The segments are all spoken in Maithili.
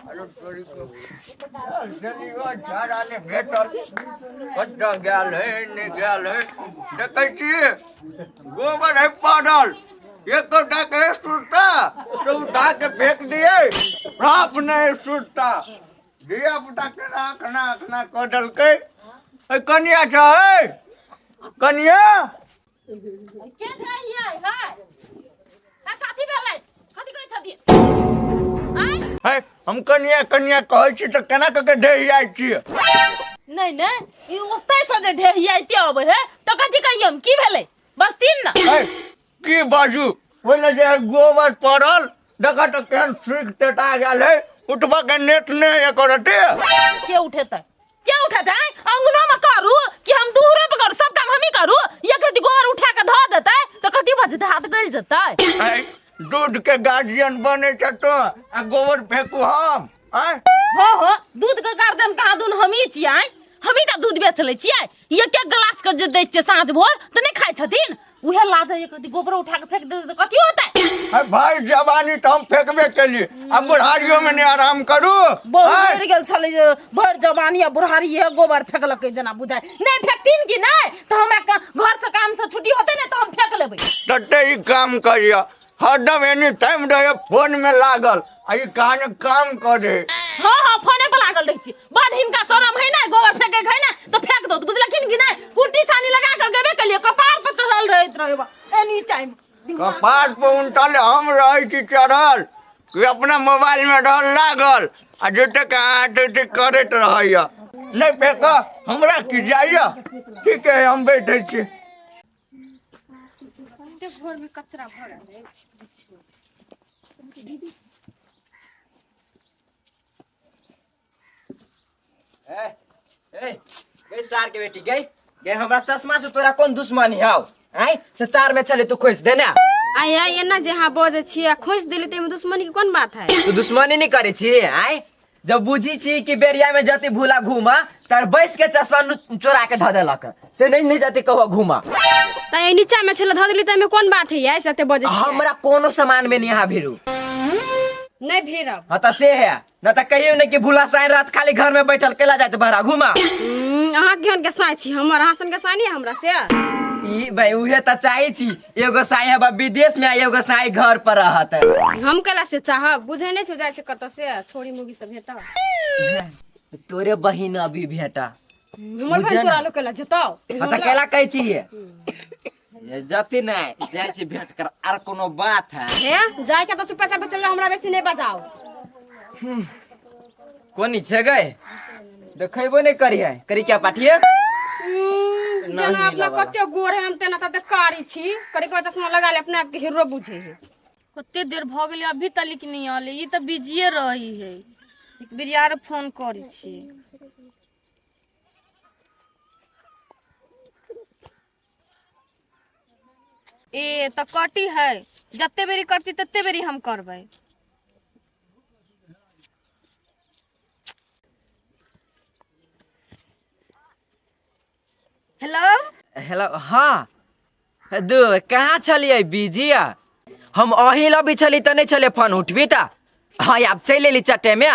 अरे तोरी को शनिवार झाड़ा ने भेटल कतऽ गेल है नहि गेल है। देखै छियै गोबर है पड़ल, एकोटा के सुरता से उठा के फेंक दिए, साफ नहीं सुरता। धिया पुता केना अखना अखना कऽ देलकै। ए कनिया छै, कनिया के ढाई है है कथी भेलै? कथी कहै छथिन आय? है हम कनिया कनिया कहै छी तऽ केना कऽ के ढहि जाइ छियै? नहि नहि, ई ओतै से जे ढेहियाइते अबै है तऽ कथी कहियै हम? की भेलै? बजथिन ने। है की बाजू, ओहिमे जे गोबर पड़ल देखऽ तऽ केहन सुखि टेटा गेल है, उठबऽ के नेट नहि एको रत्ती। के उठेतै, के उठेतै? अंगनो में करू कि हम दूरो पर करू, सब काम हमही करू। एक रत्ती गोबर उठा के धऽ देतै तऽ कथी भऽ जेतै? हाथ गलि जेतै। है दूध के गार्जियन बने छ तो आ गोबर फेंकू हम आय? हाँ हाँ, दूध के गार्जियन कहाँ दून हमही छियै, हमही टा दूध बेच लै छियै। एक एक गिलास के जे दै छियै साँझ भोर तऽ नहि खाइ छथिन, उहे लाज एक रत्ती गोबरो उठा के फेंक देतै तऽ कथी होतै? अरे भाई जवानी तऽ हम फेंकबे केली, आ बुढ़ारियो में नहि आराम करू? बहुत आय? मरि गेल छलै जे भरि जवानी आ बुढ़ारी इहे गोबर फेकलकै जेना बुझाइ। नहि फेकथिन कि नहि तऽ हमरा घर से काम से छुट्टी होतै ने तऽ हम फेक लेबै। तते ई काम करिय, हरदम एनी टाइम रहे फोन में लागल, आ ई कहाँ काम करे। हाँ हाँ, फोने पर लागल रहै छी। बड हिनका शरम है ने, गोबर फेंके के है ने तऽ फेंक दो, बुझलखिन कि नहि? कुर्ती सानी लगा के गेबे केलिए, कपार पर चढ़ल रहैत रहे एनी टाइम। कपार पर उनटल हम रहै छी चढ़ल कि अपना मोबाइल में रहल लागल, आ जतेक अहाँ ततेक करैत रहैया। नहि फेक, हमरा की जाइया? ठीक है, हम बैठे छी। घर में कचरा भरल है। ए ए गई सार के बेटी, गई गई, हमरा चश्मा से तोरा कोन दुश्मनी हौ? आय से चार में चले तू खोज देना। आय आय, एना जे अहाँ बजै छियै आ खोसि देली तऽ एहिमे दुश्मनी के कोन बात है? तू दुश्मनी नहीं करे छी? आय जब बुझी छी कि बेरिया में जति भूला घूमा तर बैस के चश्मा चोरा के धऽ देलक, से नहीं नहीं जति कहो घूमा। तऽ एहि नीचा में छलै धऽ देली तऽ एहिमे कोन बात है? आय से एते बजै छियै। हमरा कोनो सामान में नहीं यहाँ भिरू। नहि भिरब। हाँ तऽ से है न तऽ कहियो नहीं कि भूला साई रात खाली घर में बैठल केला जाइत बहरा घूमा। अहाँ केहन के साई छी? हमर अहाँ सन के साई नहीं हमरा से। ई भाई उहे तऽ चाहे छी, एगो साई हबा विदेश में आ एगो साई घर पर रहत। हम केला से चाहब? बुझै नहि छौ जाइ छै कतऽ से छोरी मुगी सब भेटब। तोरे बहिन अभी भेटा। हमर बहिन तोरा लोग केला जेतौ? हाँ तऽ केला कहै छी ये जति नहीं जाइ छी भेंट कर, आर कोनो बात है? हे जाय के तऽ चुपे चापे चल जाओ, हमरा बेसी नहि बजाओ। कोनी छै गए देखेबो नहीं करी है करी क्या पाठिए। जेना अपना कते गोर है हम तेना तते कारी छी, करी के चश्मा लगा ले अपने आप के हीरो बुझे है। कते देर भऽ गेलै अभी तलिक नहि आले, ई तऽ बिजिए रही है। एक बेर आर फोन करै छी। ए तऽ कटी है, जते बेरी करती तते बेरी हम करबै। हेलो हेलो, हाँ दू कहाँ छलियै बिजी? आ हम अहीं लबी छली तऽ नहि छलै फोन उठबी तऽ। हाँ आब चलि एली चटे में,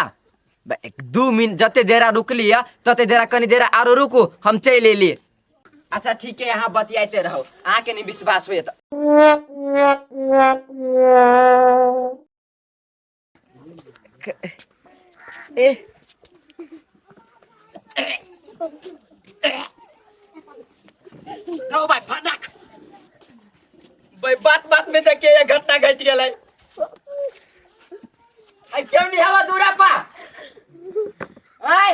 2 मिनट जते देरा रुकली है तते देरा कनी देरा आरो रुकू, हम चलि एली। अच्छा ठीक है, यहाँ बतियाते रहो, अहाँके नहीं विश्वास होय तऽ। ए दो भाई फनक भाई, बात बात में देखिए ये घटना घट गेलै। आई क्यों नहीं हवा दूरा पा आय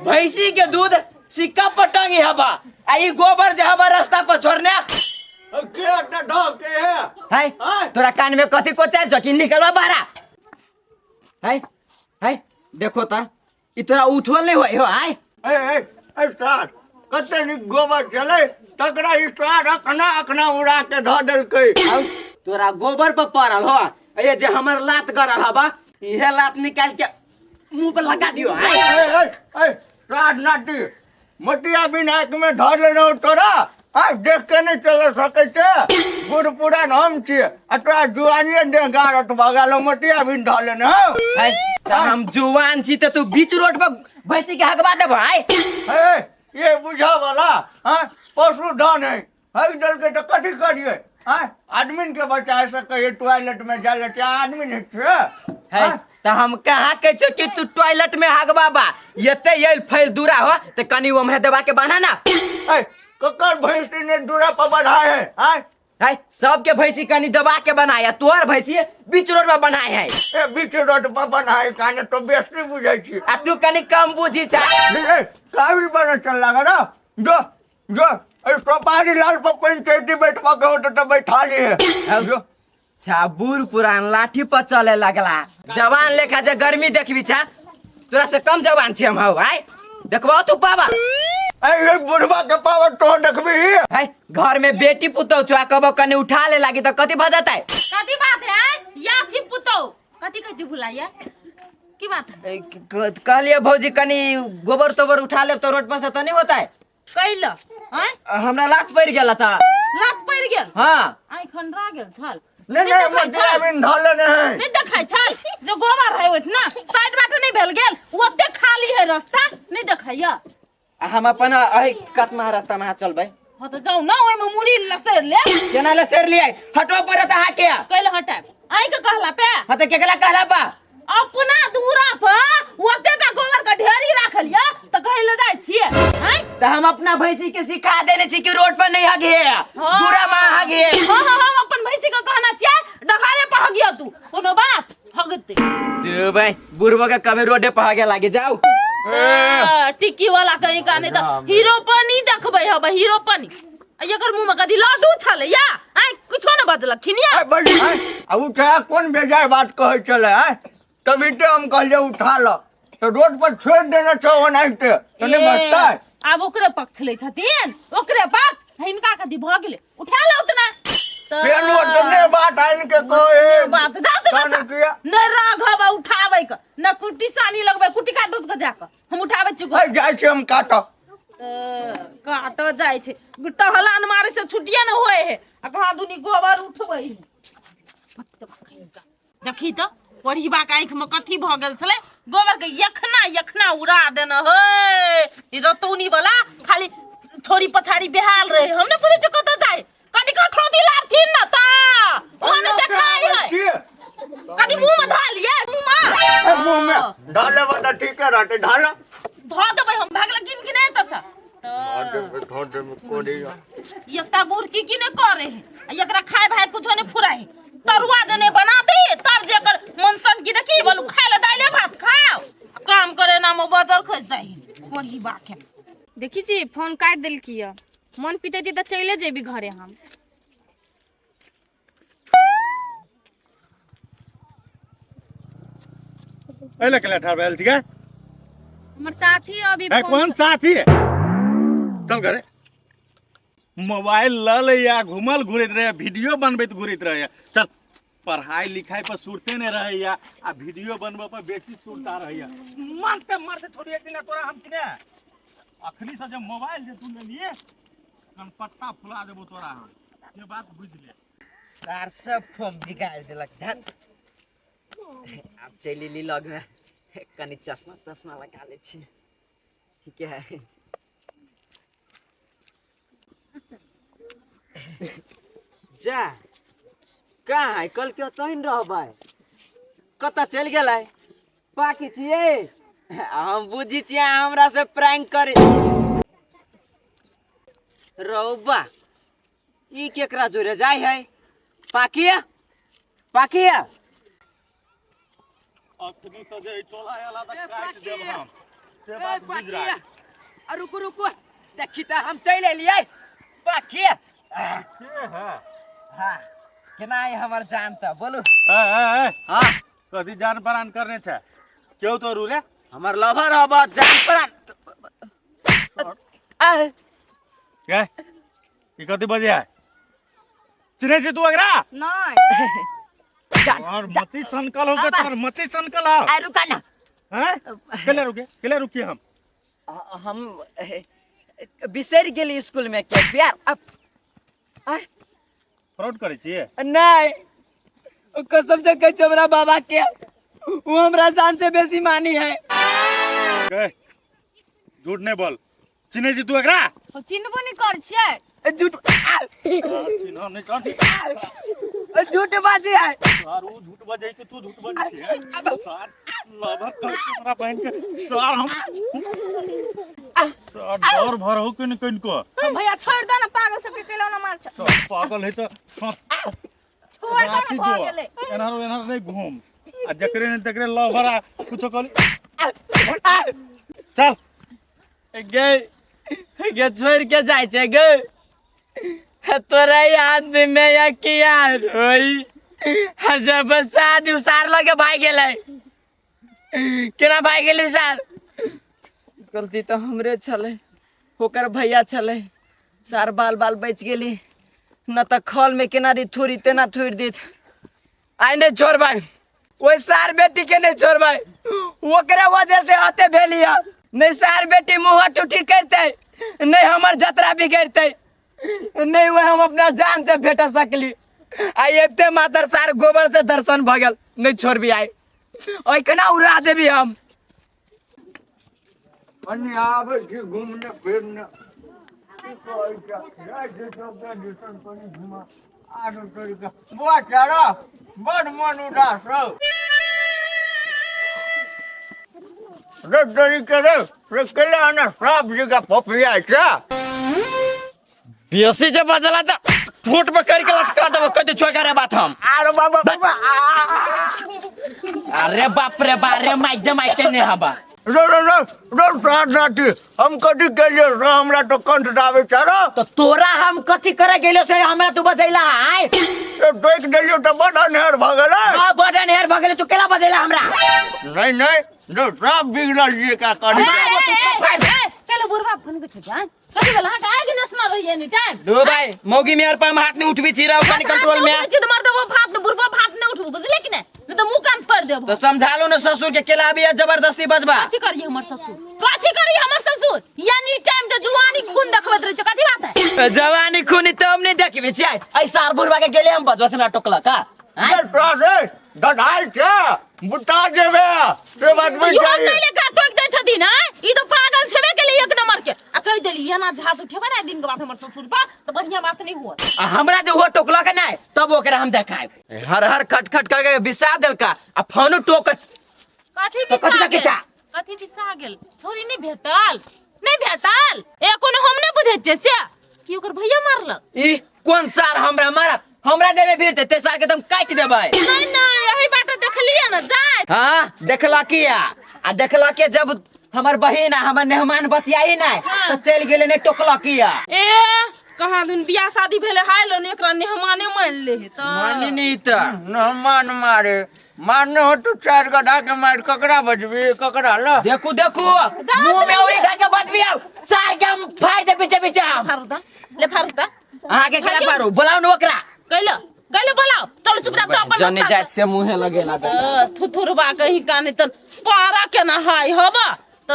भैंसी के दूध सिक्का पर टांगी हवा, आ ई गोबर जे हवा रास्ता पर छोड़ने के अड्डा ढक के है। है तोरा कान में कथी कोचार छौ कि निकलवा बाहरा? है है देखो ता ई तोरा उठवल नहीं होय हो। आय ए ए ए सार कते नीक गोबर छलै तकरा ई सार अखना अखना उड़ा के धऽ देलकै। आउ, तोरा गोबर पर पड़ल हो, ये जे हमर लात गड़ल हवा इहे लात निकाल के मुंह पर लगा दियो। आय ए ए ए सार नाटी मोतिया बिन आँख में धऽ लेलहुँ तोरा। आ देख के नहि चल सकै छै। बूढ़ पुरान हम छियै आ तोरा जुआनिये देह गारत भऽ गेल, मोटिया बिन धऽ लेने हौ। है, तऽ हम जुआन छी तऽ तू बीच रोड पर भैंसी के हगवा देबो आय? हे, ये बुझा वाला हाँ पशु धन है, हग देलकै तऽ कथी करियै? आँय, आदमीन के बचा सकै टॉयलेट में जाय लए आदमी नहि छै। है, तऽ हम कहाँ कहै छियौ कि तू टॉयलेट में हगवा बा। एते आयल फैल दूरा हो तऽ कनि ओम्हरे दबा के बान्हा ना। ऐ, ककर भैंसी ने दूरा पर बढ़ाए है? आँय, है, सबके भैंसी कनि दबा के बनाए, तोहर भैंसी बीच रोड पर बनाए है। ए, बीच रोड पर बनाए काने तो बेसी बुझै छी। आ तू कनि कम बुझी छा। ए, काबिल बना चल लगा ना, जो जो ए सोपारी लाल पर पंचायती बैठवा के होते तो बैठा लिए जो। छा बूढ़ पुरान लाठी पर चले लगला जवान लेखा, जे गर्मी देखबी छा तोरा से कम जवान छी हम हौ। आय देखबो तू पावा? ए, ये बुढ़वा के पावर तो देखबी। है, घर में बेटी पुतौ छौ आ कबो कनि उठा ले लागी तऽ कथी भऽ जेतै? कथी बात है आँय? या छी पुतौ कथी कहै छी भुलाइया, की बात है? ए, कहलियै भौजी कनि गोबर तोबर उठा लेब तऽ रोड पर से तऽ नहि होतै? कैल आँय? हमरा लात पड़ि गेल तऽ। लात पड़ि गेल? हाँ। आँखि खंडरा गेल छल? नहीं नहीं नहीं देखै मोटिया छल। बिन धऽ लेने है। नहीं देखै छल जो गोबर है ओहिठिना साइड बाटे नहीं भेल गेल, ओते खाली है रास्ता, नहीं देखैया? आ हम अपन एहि कतमा रास्ता में चलबै। हाँ तऽ जाउ ना, ओहिमे मुड़ी लसरि ले। केना लसरि लियै? हटो पड़त अहाँके। कैल हटायब? आँखि के कहला पे? हाँ तऽ केकरा कहला पा? अपना दूरा पर ओते टा गोबर के ढेरी राखल ये तऽ कहै लए जाइ छियै आँय? तऽ हम अपना भैंसी के सिखा देने छी कि रोड पर नहीं हगिहे, दूरा में हगिहे। हाँ हाँ, हम अपन भैंसी के कहना छियै डघारे पर हगियो तू, कोनो बात हगते देबै बुढ़बो के कभी रोडे पर हगे लागे जाउ। ए, टिक्की वाला कहीं का नहीं तऽ हीरो पानी देखबै हब, हीरो पानी। आ एकर मुंह में कथी लड्डू छलै या? आँय, कुछो ने बजलखिन या। ए, बड़ी आँय, आ उठा कोन बेजाय बात कहै छलै? आँय, तभी तो हम कहलियै उठा ल तऽ रोड पर छोड़ि देने छौ ओनाहिते तऽ नहि ए, बचतै। आब ओकरे पक्ष लै छथिन, ओकरे पक्ष। हिनका कथी भऽ गेलै? उठा लौ उतना तऽ फेर ओतने बात आनि के कहै बात जाउ तऽ तहन बस। किया? नहि राघव उठाबै के न कुट्टी सानी लगबै, कुट्टी काटू के जाकऽ हम उठाबै छी। ए, जाइ छी हम काटऽ। काटऽ जाइ छै, टहलान मारे से छुट्टिए ने होए है आ कहाँ दुनी गोबर उठबै है। देखी तऽ कोढ़ीबा के आँखि में कथी भऽ गेल छलै, गोबर के यखना यखना उड़ा देने है। ई रतौनी वाला खाली छोरी पछाड़ी बेहाल रहे, हम ने बुझै छियै कतऽ जाय, कनि कठौती लाबथिन ने तऽ ओहो ने देखाइ है। छियै। कनि मुँह में धऽ लियै, मुँह में। ए, मुँह में धऽ लेबै तऽ ठीके रहतै, धऽ ले। धऽ देबै हम, भागल गिन गिने एतऽ से तऽ धऽ देबै कोढ़िया। एकटा बूढ़ की की नहि करे है आ एकरा खाय भाय कुछो नहि फुराय है। तरुआ जे नहि बना दे तब जे एकर मन सन की देखी बोलू खाय ले दाइले भात खाओ, काम करे नाम बजर खसि जाइ है कोढ़ी बाके। देखी छी फोन काटि देलकी यऽ, मन पितेती तऽ चले जेबी घरे हम। एहि लए ठाढ़ भेल छी गे? हमर साथी अभी ए, फोन कोन साथी है? चल घरे। मोबाइल लऽ लैया, घूमल घुरैत रहैया, वीडियो बनबैत घुरैत रहैया। चल, पढ़ाई लिखाई पर सुरते नहि रहैया आ वीडियो बनबऽ पर बेसी सुरता रहैया। मारते मारते छोड़ी एक दिना तोरा हम किने। अखनी से जे मोबाइल जे तू लेलिए, कनपट्टा फुला देबो तोरा हम, ये बात बुझि ले। सार सब फोन बिगाड़ देलक धन। आब चलि एली लगमे, कनि चश्मा तश्मा लगा लै छी। ठीके है। जा कहाँ है? कल के ओतहि ने रहबै, कतऽ चलि गेलै? बाकी छियै, हम बुझी छियै अहाँ हमरा से प्रैंक करे। रौबा ई केकरा जोरे जाय है? पाकिया पाकिया। अखनी से जे ई टोला आयल तऽ काटि देब हम, से ए, बात बुझि पाकिया राख। आ रुकू रुकू, देखी तऽ हम चलि एलियै पाकिया। के है? हाँ, केना है हमर जान तऽ बोलू। ए, ए, ए, हाँ। कथी जान परान करने छै? क्यों तोरू रे? हमर लवर हब जान परान। आ, के ई कथी बजे है? चिन्है छी तू एकरा? नहि। और मति सनकल हो के तोर मति सनकल हो। आ रुका ना। हैं, केले रुके, केले रुकिए हम? हम बिसरि गेली स्कूल में के प्यार अब आ, फ्रॉड करै छियै? नहीं, ओ कसम से कहै छियौ हमरा बाबा के, वो हमरा जान से बेसी मानी है। गए, झूठ नहीं बोल। चिन्है छी तू एकरा? हम चिन्हबो नहि करै छियै। झूठ आ, चिन्ह नहि छह। झूठ बाजी है। सार ऊ झूठ बजै छै, तू झूठ बजै छै। सार लभक कर हमरा बहन के सार हम सार डर भर हो के कनिको। भैया छोड़ि दे ने, पागल सबके केला ना मार। सार पागल है तऽ सार छोड़ि दे रांची ने, भऽ जो गेलै। एनारो एनारो नहीं घूम आ जकरे ने तकरे लभर आ कुछो कहली। चल। गे गे, छोड़ के जाइ छै गे, तोरा याद में या किया रोई जब शादी उसार लगे भाग गेलै। केना भाग गेलै सार? गलती तऽ हमरे छलै, ओकर भैया छलै सार। बाल बाल बचि गेली, न तऽ खल में केना री थोड़ी तेना थोड़ि देत। आइ नहि छोड़बै ओहि सार बेटी के, नहि छोड़बै। ओकरे वजह से हते भेली है। नहि सार बेटी मुँह टूटी करतै, नहि हमर जतरा बिगड़तै, नहि वह हम अपना जान से भेट सकली। आइ अबिते मातर सार गोबर से दर्शन भऽ गेल। नहि छोड़बी आइ, ओहि केना उड़ा देबी हम। कनि आबै छी घूमने फिरने, की कहै छै, जाइ छी सबके दिसन कनि घुमा आरो तरीका। बुआ चारा बड़ मन उदास हौ रे तरीके रे रे, केला आना सब जगह पपिया छै। बेसी जे बजला तऽ ठोट में करके लटका देबो। कह दे छोड़ रे बात हम। आरो बाबा बाबा। अरे बाप रे बा रे, माइक दे, माइक नहीं हबा। रो रो रो रो, साथ साथी हम कथी केलियै रे? हमरा तो कंठ दाबै छै रो। तो तोरा हम कथी करे गेलो से हमरा तू बजैला आय? ए, टोकि देलियौ तऽ बड अन्हेर भऽ गेलै। हां, बड अनहेर भऽ गेलै। तू केला बजैला हमरा? नहीं नहीं रो, सब बिगड़ल छियै का करी। चलो बुढ़वा फोन के छै कथी भेल अहाँके? आगि नसना रहियै एनी टाइम। दो भाई मौगी मेहर पर हम हाथ नहीं उठबी छी रहो, कनी कंट्रोल में। छी तऽ मार देबो भात, बुढ़बो भात नहीं उठबो, बुझले कि नहीं? नहीं तऽ मुंह कान फोड़ देबो। तो समझा लो ना ससुर के, केला अभी जबरदस्ती बजबा। कथी करिए हमर ससुर? कथी करिए हमर ससुर? यानी टाइम तऽ जुआनी खून देखबैत रहै छै, कथी बात है? जवानी खूनी तो हम नहीं देखबे छी। ऐ सार बुढ़वा के गेले हम बजवा से हमरा टोकला का आँय? गधाइ छै, बुता जेबे से बात बुझ इहो जाई। कैले का टोक दै छथिन? आँय, ई तऽ पागल छेबे केले एक नंबर के। आ कहि देली एना जे हाथ उठेबै ने दिन के बाद हमर ससुर पर तऽ बढ़िया बात नहीं हुआ। आ हमरा जे हो टोकला के नहीं तब ओकरा हम देखाएब। हर हर खट खट करके बिसा देलका आ फोनो टोक। कथी तो बिसा कथी गेल? चा? कथी बिसा गेल? छोरी नहीं भेटल, नहीं भेटल। ए कोनो हम नहीं बुझै छियै से कि ओकर भैया मारलक। ई कोन सार हमरा मारत? हमरा देबे भीड़ ते सार के तुम काट देबै। नहीं नहीं, यही बाट देखलिए ना जाय। हाँ, देखला किया आ देखला के जब हमर बहिन आ हमर मेहमान बतियाई नहीं तो चल गेले, नहीं टोकला किया। ए कहाँ दिन बियाह शादी भेले हाय लो ने एकरा मेहमाने मान ले हे तऽ। मानी नहीं त न मान मारे मारने हो तो चार गधा के मार, ककरा बजबी ककरा ल। देखू देखू, मुंह में उड़ी धर के बजबी आउ सार के हम फाड़ दे पीछे पीछे हम। फारू दा ले, फारू दा। अहाँ के केना पारू? बोलाउ न ओकरा। कैलो कैलो बोलाओ, चलो चुपचाप तो अपन जने रास्ता जात से मुंहे लगेला। से। थुथुरबा कहीं काने त पारा केना हाय हबा त।